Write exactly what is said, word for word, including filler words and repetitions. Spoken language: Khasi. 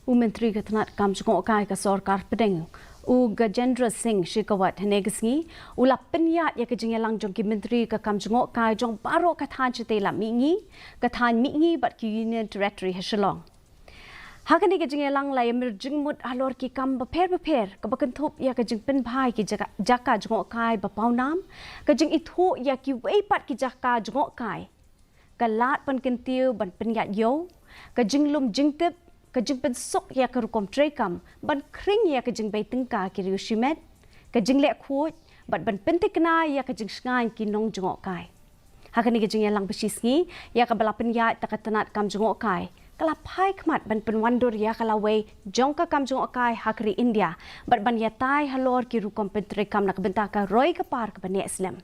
U Myntri ka tnat kam jngohkai ka sorkar pdeng, u Gajendra Singh Shekhawat, hynne ka sngi u la pynïaid ïa ka jingïalang jong ki myntri ka kam jngohkai jong baroh ka thaiñ shatei la mihngi, ka thaiñ mihngi bad ki Union Territory ha Shillong. Ha kane ka jingïalang la ïamir jingmut halor ki kam bapher bapher kaba kynthup ïa ka jingpynbha ïa ki jaka, jaka jngohkai ba pawnam, ka jingithuh ïa kiwei pat ki jaka jngohkai, ka lad ban kyntiew ban pynïaid ïew, ka jinglum jingtip, ka jingpynsuk ïa ka rukom treikam ban khring ïa ka jingbei tyngka ki riew shimet, ka jingleh khuid bad ban pynthikna ïa ka jingshngaiñ ki nongjngohkai. Ha kane ka jingïalang ba shisngi ïa kaba la pynïaid da ka tnat kam jngohkai, ka la phai khmat ban pynwandur ïa ka lawei jong ka kam jngohkai ha ka ri India bad ban ïatai halor ki rukom pyntreikam na ka bynta ka roi ka par kaba neh slem.